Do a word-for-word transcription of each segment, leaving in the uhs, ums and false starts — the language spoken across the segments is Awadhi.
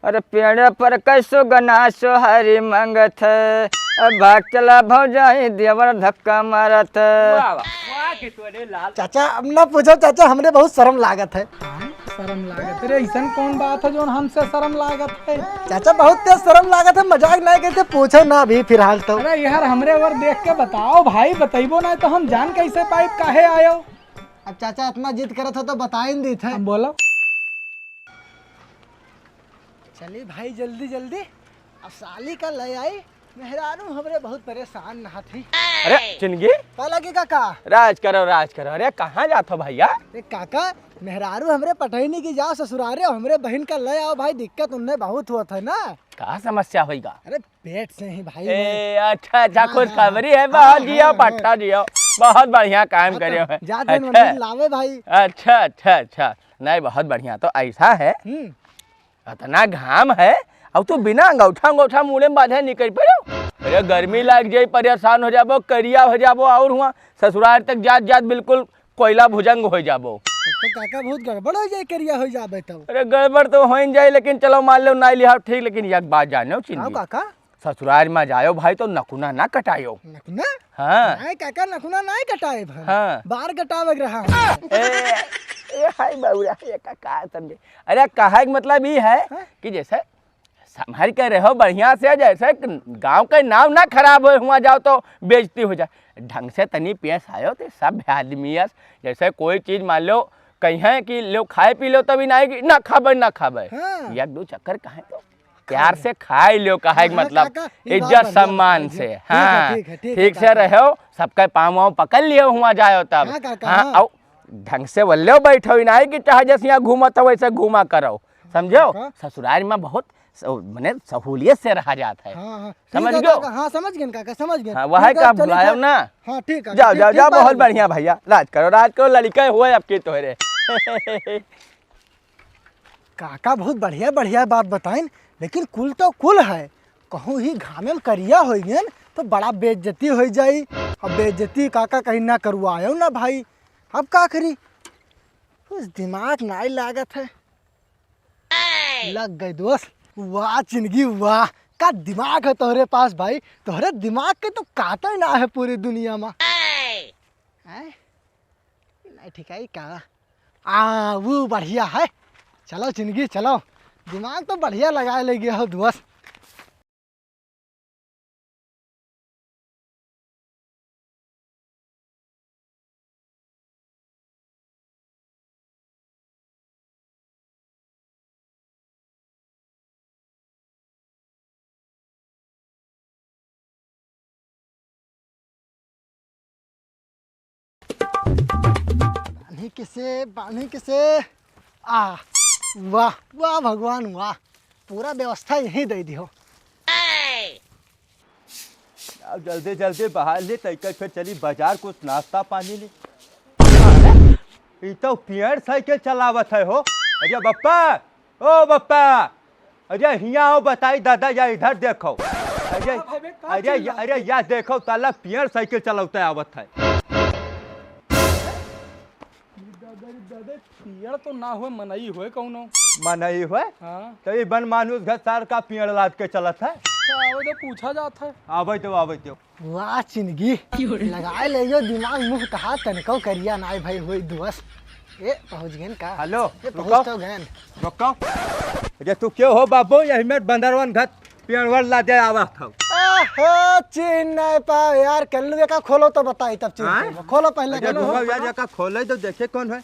अरे पेड़े पर कैसो गना सोहारी मांगत है, अब भाग चला भौजाई देवर धक्का मारत है। वाह, वाह, वाह के तोरे लाल। चाचा, अब ना पूछो चाचा, हमरे बहुत शर्म लागत है। हाँ, शर्म लागत है रे, ऐसन कौन बात है जौन हमसे शर्म लागत है? चाचा, बहुत तेज शर्म लागत है, मजाक नहीं करते, पूछो ना अभी फिलहाल तो। अरे यार, हमरे ओर देख के बताओ भाई, बतैबो ना तो हम जान कैसे पाइब काहे आयो? अब चाचा इतना जिद करत हो तो बताइन दीत है। हम बोलो। चली भाई जल्दी जल्दी, अब साली का ले आई, मेहरारू हमरे बहुत परेशान नहात ही। अरे चिनगी, का लगे काका? राज करो, राज करो। अरे कहाँ जात हो भैया? अरे काका, मेहरारू हमरे पटैनी की जाओ ससुरारे, हमरे बहिन का ले आओ भाई, दिक्कत उन्हें बहुत होत है ना। का समस्या होइगा? अरे पेट से ही भाई। ए, अच्छा, अच्छा, हाँ, खुशखबरी है, हाँ, बहुत हाँ, जियो, हाँ, पट्टा जियो, बहुत बढ़िया काम हाँ, करे तो हो। जा दे अच्छा। नोनी लावे भाई। अच्छा, अच्छा, अच्छा, नहीं, बहुत बढ़िया। तो ऐसा है, हम्म। इतना घाम है, अब तू बिना अंगौठा, अंगौठा मूड़े में बांधे निकल पड़ो। अरे गर्मी लग जाई, परेशान हो जाबो, करिया हो जाबो, और हुआ ससुराल तक जात, जात बिल्कुल कोयला भुजंग हो जाबो। तब तो काका बहुत गड़बड़ हो जाए, करिया हो जाबे तब। अरे गड़बड़ तो हो ही जाए, लेकिन चलो मान लो ना लिहाव ठीक, लेकिन एक बात जानो हाँ चिन्नी, काका। ससुराल में जायो भाई तो नकुना ना कटायो। नकुना? हाँ। नहीं काका, नकुना नहीं कटाए भाई। हाँ। बार कटावे के रहा। ए, ए, हाय बाबूरा, ये का, का समझे? अरे कहे के मतलब ई है हाँ? कि जैसे संभर के रहो बढ़िया से, जैसे गांव के नाम ना खराब हो, हुआ जाओ तो बेइज्जती हो जाए। ढंग से तनी पेश आयो तो सब आदमी अस, जैसे कोई चीज मान लो कहीं कि लो खाए पी लो, तभी ना कि ना खाबे, ना खाबे। हाँ। एक दो चक्कर कहे तो प्यार से खाए लो, कहे के हाँ, मतलब काका, ई बात इज्जत बढ़िया सम्मान बताई से। ठीक है, हाँ, ठीक है, ठीक है, ठीक से काका। रहो, सबके पाँव वाँव पकड़ लियो, हुआ जाओ तब। हाँ, काका, हाँ, हाँ। औ ढंग से वल्ले बैठो ही नहीं कि चाहे जैसे यहाँ घूमत हो वैसे घूमा करो, समझो? काका। ससुराल में बहुत स-, मने सहूलियत से रहा जात है। हाँ, हाँ। ठीक समझ है गयो? काका, हाँ, समझ गए काका, समझ गए। हाँ, वह ठीक है, का चलिए भुलायो फिर। ना। हाँ, ठीक है, जाओ, ठीक, जाओ, ठीक जाओ, बात बहुत है। बढ़िया भैया, राज करो, राज करो, लड़का हुआ आपके तोहरे। काका बहुत बढ़िया बढ़िया बात बताइन, लेकिन कुल तो कुल है, कहूँ ही घामे में करिया होइ गएन तो बड़ा बेइज्जती होइ जाई। अब बेइज्जती काका कहीं ना करवायो ना भाई, अब का करी? कुछ दिमाग नाई लागत है। लग गए दोस्त, वाह चिनगी वाह, का दिमाग है तोहरे पास भाई, तोहरे दिमाग के तो काटा ही ना है पूरी दुनिया में। हैं? नहीं ठिकाई का? आ, वो बढ़िया है। चलो चिनगी चलो, दिमाग तो बढ़िया लगाए ले गया हो दोस्त। बान्ही किसे, बान्ही किसे। आ, वाह, वाह भगवान, वाह। पूरा व्यवस्था यहीं दे दियो। अब जल्दी जल्दी बहार ले, तैका फिर चली बाजार कुछ नाश्ता पानी ले। अरे, ई तो पियर साइकिल चलावत है हो। अरे बप्पा, ओ बप्पा, अरे हियाँ आओ, बताई दादा, या इधर देखो। अरे, हाँ भाई, बे, का अरे, चिल्लात अरे, है? या देखो, साला पियर साइकिल चलावते आवत है। दादा रे दादा, पियर तो ना होए, मनई होए कौनो। मनई होए? हाँ। तो ये बन मानुस घर सार का पियर लाद के चलत है। अच्छा, आवे दो, पूछा जात है। आवे दो, आवे दो। वाह चिनगी, लगाए ले यो दिमाग, मुँह कहा तनको करिया नाय भाई होई दुअस। ए, पहुँच गएन का? हेलो, ए, रुको। पहुँच तो गएन। रुको। अरे तू क्यों हो बाबू? यही में बंदरवन घाट पियरवर लादे आवत हौ। आहा, चिन्ह नहीं पाओ यार, कल्लू एका खोलो तो बताई तब चिन्ह हाँ? पाओ। खोलो पहले अरे कल्लू। रुको यार, एका खोले तो देखे कौन है।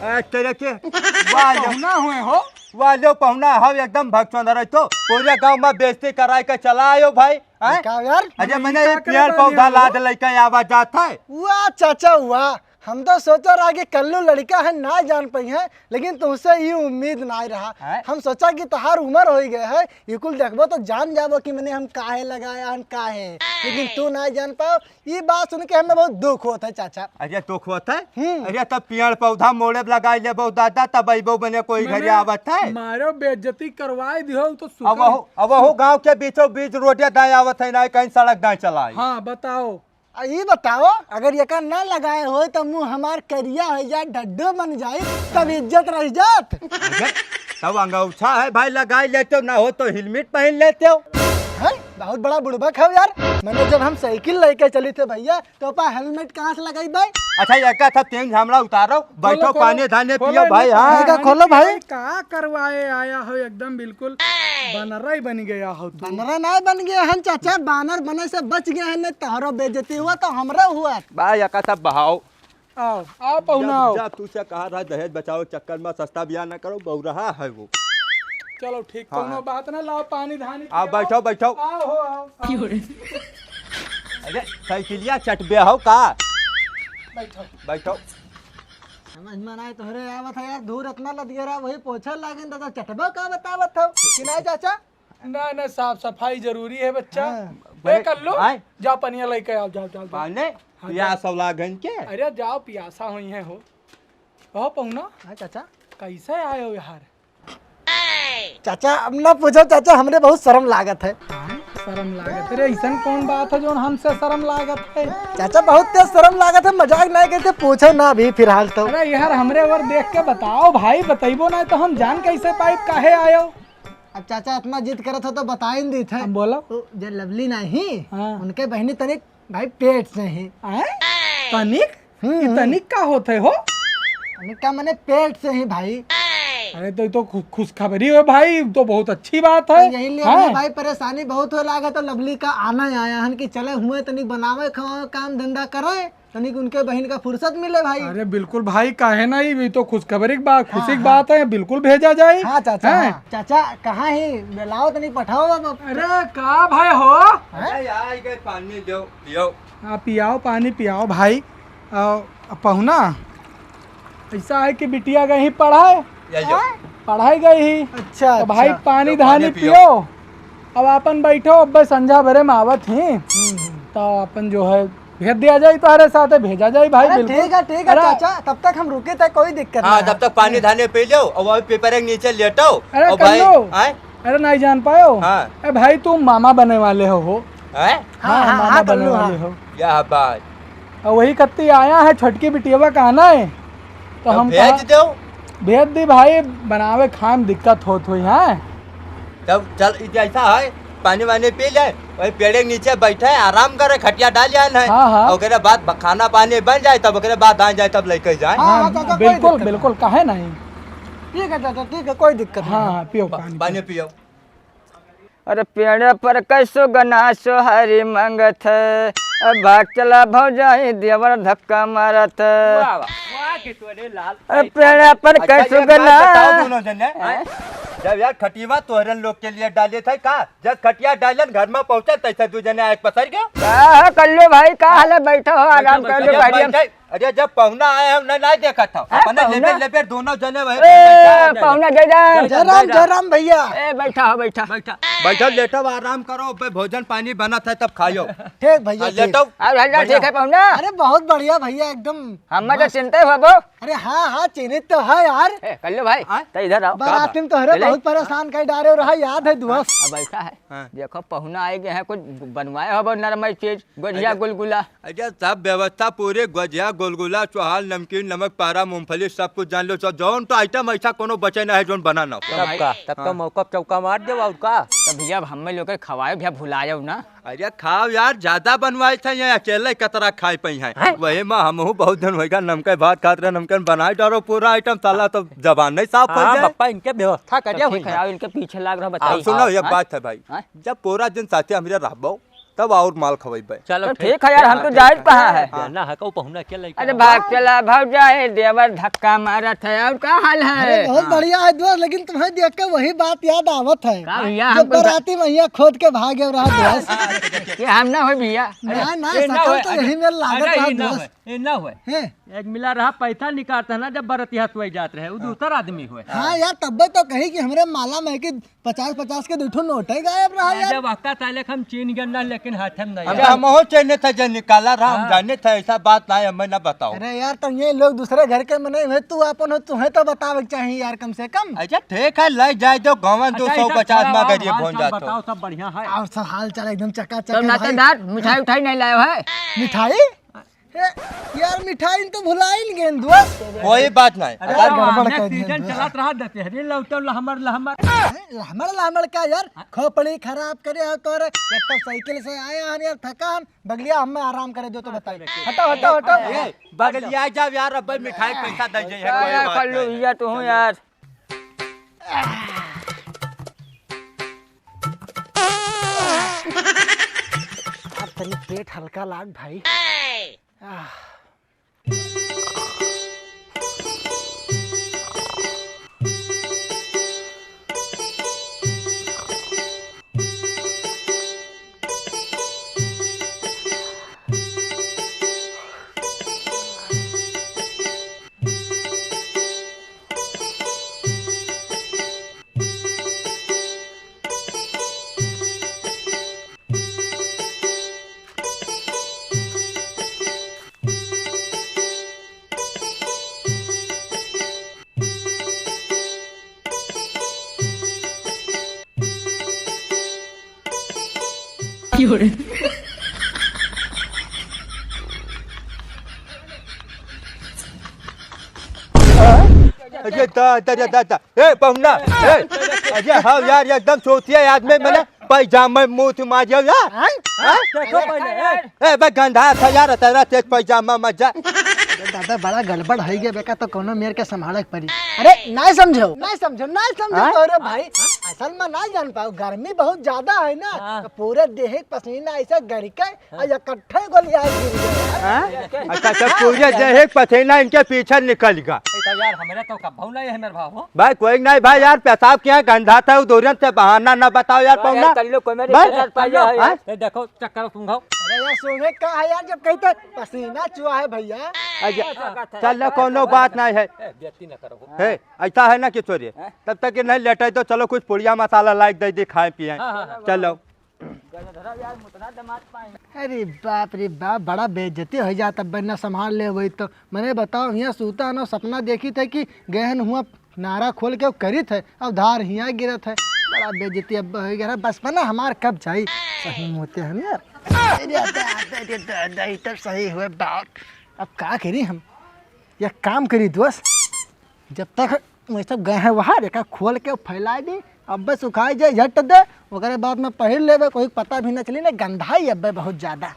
ए, तेरे के, वाह लो। पहुना हुए हो? वाह लो, पहुना हो एकदम भगचंद रहे तो। पूरे गांव में बेइज्जती कराए के चला आयो भाई। हैं? का यार? अरे मैंने ये पेड़ पौधा लाद लेके आवा जात है। वाह चाचा वाह, हम तो सोचा रहा कि कल्लू लड़का है ना जान पाई है, लेकिन तुमसे ये उम्मीद ना रहा। हैं? हम सोचा कि तोहार उम्र हो गए है, ये कुल देखबो तो जान जाबो कि मैंने हम काहे लगाया हन काहे, लेकिन तू ना जान पाओ। ये बात सुन के हमें बहुत दुख होता है चाचा। अरे दुख होता है? हम्म। अरे तब पेड़ पौधा मोड़े लगाई लेबो दादा, तब अइबो मने कोई घरे मने आवत है? मारो बेइज्जती करवाए दिहो तो अब शुक्र। वहु, अब वहु गांव के बीचों बीच रोडे दाएं आवत है ना, कहीं सड़क दाएं चलाई। हाँ बताओ। आ, ई बताओ, अगर एका ना लगाए होए, तो मुँह हमार करिया हो जाए, ढड्ढो बन जाए, तब इज्जत रह जात। अरे, तब अंगौछा है भाई, लगाई लेते हो, ना हो तो हेलमेट पहन लेते हो। हैं? बहुत बड़ा बुड़बक है यार। मैंने जब हम साइकिल लेके चली थे भैया, तो पा हेलमेट कहाँ से लगाई भाई? अच्छा, ये का था, तेल झामड़ा उतारो, बैठो, खोलो, पानी धाने खोलो, पियो भाई। हाँ। का खोलो भाई। का करवाए आया हो, एकदम बिल्कुल बनरा ही बन गया हो तू। बनरा ना बन गया हम चाचा, बानर बने से बच गया है, नहीं तोहरो बेइज्जती हुआ तो हमरा हुआ। भाई, एका सब बहाओ। आओ, आओ पहुना, जा, आओ। जा, तू से कहा रहा दहेज बचाओ चक्कर में सस्ता बियाह ना करो, बौरहा है वो। चलो ठीक, हाँ। कौनो बात ना, लाओ पानी धानी आओ, पियाओ। बैठो, बैठो। आओ हो, आओ, आओ। अरे, साइकिलिया चटबे हो का? बैठो। बैठो। समझ में ना आए तोहरे आवत है यार, धूर इतना लदिया रहा, वही पोछे लागिन तो चटबो का बतावत हो कि ना चाचा? ना, ना, साफ सफाई जरूरी है, बच्चा। हाँ। ए, कल्लू, आए। जाओ, पनिया लेके आओ, जाओ, जाओ, जाओ। पाने? हाँ, पियास जाओ। औलागन के? अरे, जाओ, पियासा होइहैं हो। कहो, पहुना। हाँ, चाचा। कैसे आए हो यार? चाचा, अब ना पूछो, चाचा, हमरे बहुत शर्म लागत है। हाँ, शर्म लागत है? अरे, ऐसन कौन बात है, जौन हमसे शर्म लागत है? चाचा, बहुत तेज शर्म लागत है, मजाक नहीं करते, पूछो ना अभी फिलहाल तो। अरे यार, हमरे ओर देख के बताओ भाई, बतइबो ना तो हम जान कैसे पाइब, काहे आयो? अब चाचा इतना जिद करत हो तो बताइन दीत है। अब बोलो। तो जे लवली नाही, हाँ। उनके बहिनी तनिक भाई पेट से ही। आय? तनिक? हम्म, ई हम्म। तनिक का होत है हो? तनिक का मने पेट से ही भाई। अरे तो, ई तो खु-, खुशखबरी हो भाई, ई तो बहुत अच्छी बात है। तो यही लिए हाँ। हमने भाई परेशानी बहुत हो लागा, तो लवली का आना आया हन कि चले हुए तनिक बनावे खावे, काम धंधा करे। तनिक उनके बहिन का फुर्सत मिले भाई। अरे बिल्कुल भाई, काहे ना, ई तो खुशखबरी की बात, खुशी हाँ, की हाँ। बात है, बिल्कुल भेजा जाए। हाँ चाचा, हैं? हाँ। चाचा, कहाँ ही? बुलाओ तनिक पठाओ अब। अरे का भाई हो? हैं? अरे यार, ये पानी दो, पियो। हाँ, पियाओ, पानी पियाओ भाई। आ, पहुना, ऐसा है कि बिटिया गई पढ़ाए, या जो। पढ़ाई गई ही। अच्छा, तो भाई, अच्छा। पानी लो, धानी पानी पियो। पियो। अब अपन बैठो, अब संझा भरे में आवत ही। हम्म, हम्म। तो अपन जो है, भेज दिया जाए, तोहरे साथे भेजा जाए भाई, अरे, बिल्कुल। ठीक है, ठीक है, अरे, चाचा, तब तक हम रुके थे, कोई दिक्कत हाँ, नहीं है। तब तक पानी धानी पी लो, और वही पीपर के नीचे लेटो, अरे, और भाई, कल्लू, आए? अरे, नहीं जान पायो? हाँ। ए भाई, तू मामा बने वाले हो, हो? हैं? हाँ, हाँ, हाँ, मामा हाँ, बने कल्लू, वाले हाँ। हो। क्या बात? और वही कत्ती आया है, छोटकी बिटियावा का आना है, तो तब हम भेज कहा, दो। भेज दी भाई, बनावे खाए में दिक्कत होत होई, हाँ? तब चल, ई जैसा है, पानी वानी पी ले, वही पेड़े के नीचे बैठे, आराम करे, खटिया डाल जान है। हाँ, हाँ। ओकरे बाद ब-, खाना पानी बन जाए, तब ओकरे बाद आ जाए, तब लेके जाए। हाँ, हाँ, हाँ, चाचा, कोई बिल्कुल, दिक्कत बिल्कुल, नहीं। काहे नहीं? ठीक है चाचा, ठीक है, कोई दिक्कत नहीं। हाँ, हाँ, पियो ब-, पानी, पानी पियो। पियो। अरे पेड़ पर कै सुगना सोहरी मांगत है, अब भाग चला भौजाई देवर धक्का मारत है। वाह, वाह, वाह, किशोरी लाल। अरे पेड़ पर कै अच्छा, एक बात सुगना। बताओ दोनों जने, हैं? जब यार खटिया तोहरन लोग के लिए डाले थे का, जब खटिया डालन घर में पहुंचल तैसे दू जने आए पसर गयो। का है कल्लू भाई, का हाल है? बैठो हो, आराम बैठो, कर लो, बैठो। बैठिए। अरे, जब पहुना आए हैं, उन्हें नहीं देखा था। हाँ, अपने पहुना? लेबे, लेबे दोनों जने वहीं ए, पे बैठा है। पहुना जय राम। जय राम, जय राम भैया। ए, बैठा हो, बैठा। बैठा। बैठो, लेटो, आराम करो, पे भोजन पानी बनत है, तब खायो। ठीक भैया, हाँ, ठीक। लेटो। और भैया, बढ़िया। ठीक है पहुना? अरे, बहुत बढ़िया भैया, एकदम हम तो मस्त। चिंता ही हुआ बो। अरे हाँ, हाँ, चिन्हित तो है यार। ए, कल्लू भाई, हाँ? तो इधर आओ। बारात में तो हरे चले। बहुत परेशान कर डारे रहा, याद है दोस्त। अब ऐसा है, हाँ। देखो पहुना आए गए हैं, कुछ बनवाए हो बो नरमई चीज, गोझिया अच्छा। गुलगुला। अच्छा, सब व्यवस्था पूरी, गोझिया, गुलगुला, चोहाल, नमकीन, नमक, पारा, मूंगफली, सब कुछ जान लो, सब जौन तो आइटम ऐसा कोनो बचे ना है, जौन बना ना हो। तो भाई, तब का, तब तो हाँ। मौका पे चौका मार देव, और का? तो भैया, अब हमें लोग के खवाए, भैया, भुलाए ना। अरे खाओ यार, ज्यादा बनवाए थे, ये अकेले कतरा खाए पई हैं। हैं? वही में हमहू बहुत दिन होइगा, नमकीन भात खात रहे, नमकीन बनाए डारो पूरा आइटम, साला तो जबान नहीं साफ हो हाँ, जाए। बप्पा, इनके व्यवस्था कर तो दिया ठीक है, होइगा। आओ, इनके पीछे लाग रहा, हाँ, बताइए। सुनो, हाँ, एक हाँ। बात है भाई, हाँ? जब पूरा दिन साथे हमरे रहबो, तब और माल खवाइबे। चलो, तो ठीक। ठीक है यार, हम हाँ, तो ठीक जाहिर है। कहा है। हाँ। ना है, कहू पहुना के लइका। अरे भाग चला, भाग जाए, देवर धक्का मारत है, और का हाल है? अरे, बहुत हाँ। बढ़िया है दोस्त, लेकिन तुम्हें देख के वही बात याद आवत है। का भैया, जब हमको बराती में यहाँ खोद के भाग गए रहा दोस्त। ये हम ना हो भैया। ना, ना, ये ना शकल होए, तो अरे, यही में लागत अरे, रहा ये ना दोस्त। होए, ये ना होए। हैं? एक मिला रहा पैसा निकालता ना, जब बरतिया सोई जात रहे, वो दूसरा आदमी होए। हाँ यार, तब्बे तो कही कि हमरे माला में कि पचास पचास के दू ठो नोटे गायब रहा यार। जब अक्का ताले हम चीन गए ना, लेकिन हाथ में नहीं अरे आया। हम हो चैने था जे निकाला रहा, हम हाँ। जाने था, ऐसा बात ना है, हमें ना बताओ। अरे यार, तो ये लोग दूसरे घर के मने हुए, तू अपन हो, तुम्हें तो बतावे के चाहिए यार, कम से कम। अच्छा ठीक है, ले जाए दो, गाँव दो अच्छा, सौ इधर पचास खड़ा में रहो, गरीब हाल हो चाल जातो। बताओ, सब बढ़िया है। और सब हाल चाल एकदम चकाचक तो है भाई। नातेदार मिठाई उठाई नहीं लायो है? मिठाई? ए, यार, मिठाई तो भुलाइन गेन दोस्त। कोई बात नहीं। अरे, अगर तो गड़बड़ आने कर सीजन दिया। चलत रहा, दशहरी लौटल लहमर लहमर। ए, लहमर लहमर का यार? खोपड़ी खराब करे हो तोरे। एक तो साइकिल से आया हन यार, थकान, बगलिया हमें आराम करे दो तो बताई। हटो, हटो, हटो। ए, बगलिया जाओ यार, अब मिठाई पैसा दे जाइए, कोई बात नहीं। भैया तू यार। अब तनी पेट हल्का लाग भाई। आह। अरे दा, दा, दा, दा, दा। ए, पहुना, ए, अरे हाँ यार, एकदम चोतिया आदमी, मने पैजामा में मुंह मार दिया यार। हैं? हैं? देखो पहले, ए। ए, बे गंधा था यार, तेरा तेज पैजामा मत जा। दादा, बड़ा गड़बड़ है ये, बेका तो कोनो मेर के संभाले के पड़ी। अरे, नहीं समझो, नहीं समझो, नहीं समझो हाँ? तो रे भाई, असल में नहीं जान पाओ, गर्मी बहुत ज्यादा है ना, हाँ। तो पूरे देह के पसीना ऐसा गर के हाँ। और इकट्ठे गोलियां गिर गए। हाँ? अच्छा, अच्छा, पूरे देह के पसीना इनके पीछे निकल गया। ए, तो यार, हमरे तो कब्बो नहीं है मेरे भाव हो। भाई, कोई नहीं भाई यार, पेशाब किया गंधा था, उधर से बहाना ना बताओ यार, अरे पहुना। कर लो, कोई मेरे भाई, पेशाब पा जाओ यार। हाँ? ए, देखो, चक्कर सूंघो। अरे यार, सूंघे का है यार, जब कहीं तो पसीना चुआ है भैया। अच्छा, ऐसा बात है। चल, कोनो बात नहीं है। ए, बेइज्जती ना करो। है, ऐसा है ना कि छोड़िए, हैं? तब तक कि नहीं लेटे तो चलो कुछ पुड़िया मसाला लाइक दे दे, खाए पिए। हाँ, हाँ, हाँ। चलो। अरे बाप रे बाप, बड़ा बेइज्जती हो जात, अब ना संभाल ले वही तो। मने बताओ, हियाँ सूता है ना, सपना देखी थे कि गहन हुआ नारा खोल के करित है, अब धार हियाँ गिरत है। बड़ा बेइज्जती अब हो गया, बचपना हमार कब जाई? सही में होते हम यार। अरे दादा, अरे दादा, ये तो सही हुए बाप। अब का करी हम? एक काम करी दोस्त, जब तक वही सब गए हैं वहाँ, देखा खोल के फैला दी, अब बस सुखाई जाए झट दे, ओकरे बाद में पहिर लेबे, कोई पता भी न चली, ना गंधाई अब्बे बहुत ज्यादा।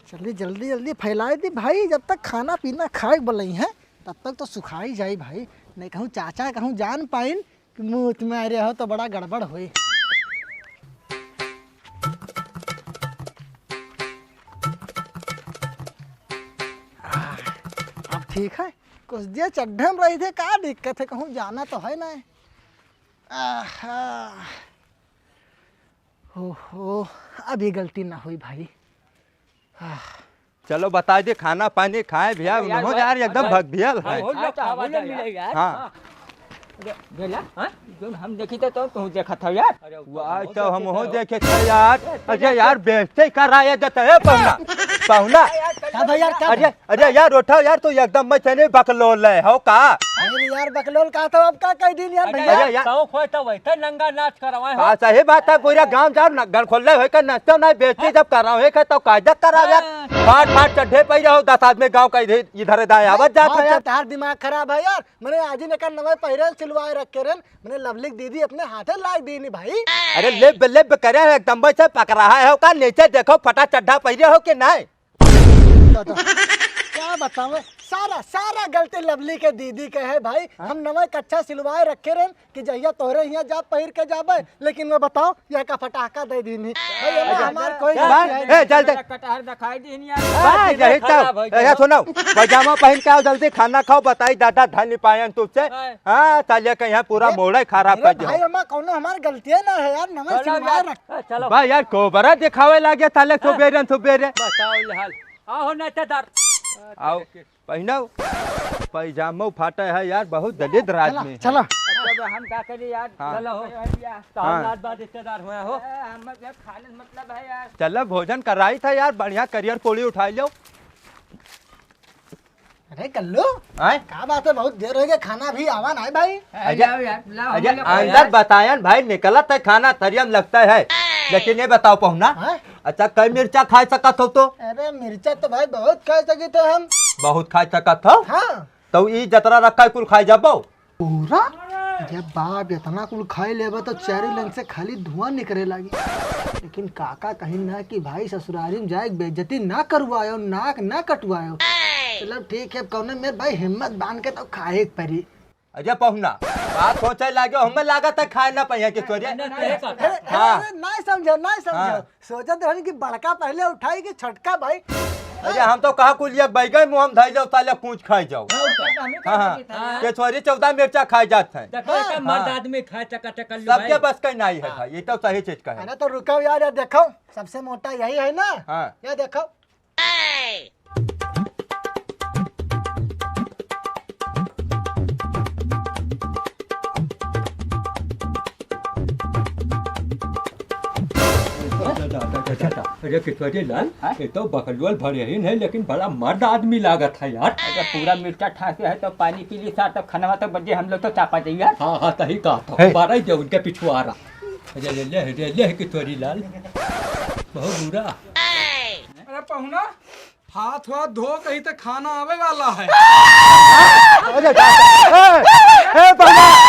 जल्दी, जल्दी, जल्दी फैला दी भाई, जब तक खाना पीना खाए के बोलई है, तब तक तो सुखाई जाई भाई, नहीं कहूँ चाचा कहूँ जान पाइन कि मुँह तुम्हारे हो तो बड़ा गड़बड़ होई। अब ठीक है, कुछ दिया चड्ढे में रही थे, का दिक्कत है, कहूँ जाना तो है ना। आहा। ओहो, अब ये गलती ना हुई भाई। आह। चलो बताइ दे, खाना पानी खाए भैया, यार, उन्हों यार, यार एकदम भग भियल है। हाँ, खावा ले मिले यार। हाँ। अरे, गेला, हाँ? जोन हम देखी थे तो तू देखत हो यार। वाह, तो हम हो देखे थे यार। अरे यार, बेइज्जती कराए देते है पहुना। पहुना। का भाई यार, का अरे, भाई? अरे यार, उठो यार, तू एकदम में चने बकलोल है, हो का? अरे यार, बकलोल का था, अब का कह दिन यार अरे भैया? यार, अरे यार। शौक होय तो वैसे नंगा नाच करवाए हो। हाँ, सही बात है, पूरा गांव जाओ, न-, घर खोल ले होय के नाचते हो, ना बेइज्जती जब कराओ है के तो कायदा कराओ यार। हाँ। फाट फाट चड्ढे पहरे हो, दस आदमी गांव का इधर, इधर दाएं आवत जात हाँ, है यार। तो तार दिमाग खराब है यार। मैंने आज ही नकर नवे पहिरन सिलवाए रखे रहे, मैंने लवलिक दीदी अपने हाथे लाए दीनी भाई। अरे लेब लेब करे है, एकदम से पकड़ा है हो का, नीचे देखो फटा चड्ढा पहरे हो कि नहीं? दादा, क्या बतावे, सारा, सारा गलती लवली के दीदी के है भाई। हाँ? हम नवा कच्छा सिलवाए रखे रहन कि जहिया तोहरे हियाँ जा पहिर के जाबे, लेकिन वो बताओ, यह का फटाका दे दीनी। भाई, एमे अच्छा, हमार कोई क्या? गलती है ए, नहीं। चल दे। कटहर दिखाई दीनी यार। हाँ, दिमाग यही खराब तो। हो ए, गया। सुनो, पैजामा पहन के आओ, जल्दी खाना खाओ, बताई दादा धन पायन तुझसे। हाँ। हाँ, साले के यहाँ पूरा अरे, मोड़ा ही खराब अरे कर दिया। भाई, एमे कौनो हमार गलतिये ना है यार, नवा चलो सिलवाए यार। रख ए, चलो। भाई यार, कोबरा दिखावे लागे साले हाँ। सुबेरे सुबेरे। बताओ ले हाल। आओ ना, रिश्तेदार। आओ, पहिनो। पैजामो फाटे है यार, बहुत दलिद्र चला, आदमी है। चला। अब हम का करी यार? हाँ। चलो हो। तो हम हाँ। लात बात रिश्तेदार हुए हो। ए, हम जब खाने से मतलब है यार। चलो, भोजन कराई था यार, बढ़िया करियर कोड़ी उठाई लो। अरे कल्लू, आय? का बात है, बहुत देर हो गया, खाना भी आवा ना है भाई। अरे, लाओ यार, लाओ, अरे, हम लोग अंदर यार। बतायन भाई, निकलत है खाना थरिया में लगता है, लेकिन ये बताओ पहुना, हाँ? अच्छा, कई मिर्चा खाइ सकत हो तो? अरे, मिर्चा तो भाई बहुत खाइ सकित है हम। बहुत खाइ सकत हो? हाँ। तो ई जतरा रखा है, कुल खाइ जाबो? पूरा? अरे बाप, इतना कुल खाइ लेबा तो चारी लंग से खाली धुआं निकरे लागी। लेकिन काका कहीं ना कि भाई ससुरारी में जाए के बेइज्जती ना करवायो, नाक ना कटवायो। चलो ठीक है, कौनो मेर भाई हिम्मत बांध के तो खाए के परी। अरे पहुना, बात सोचे लागे, हमें लागत है खाए ना पाइया के चोरी। ना, ना, ना, हाँ। अरे, अरे, नहीं समझो, नहीं समझो। हाँ। सोचत रहन कि बड़का पहले उठाई कि छोटका भाई। अरे हम तो कहा कुल एक बैगन मुँह हम धइ जाओ, साले पूछ खाइ जाओ। हाँ, हाँ। हाँ। के चोरी चौदह मिर्चा खाइ जात है। देखो, एक हाँ। मर्द हाँ। आदमी खाए चका चका लुभाई। सबके बस का नहीं है हाँ। भाई, ये तो सही चीज का है। अरे तो रुको यार, ये देखो, सबसे मोटा यही है ना? हाँ। ये देखो। अरे किशोरी लाल, हाँ? ये तो बकलुअल भरे ही नहीं, लेकिन बड़ा मर्द आदमी लागत है यार। अरे पूरा मिर्चा ठासे है तो पानी पी ली सार, तो खनवा तो बजे हम लोग तो चापा जाइए यार। हाँ, हाँ, सही कहा था। हे। बारह ही दे उनके पिछुआरा। अरे ले, ले, ले, ले किशोरी लाल, बहुत बुरा। अरे पहुना, हाथ वाथ धो, कहीं तो खाना आवे वाला है। अरे, ए, ए, पहुना,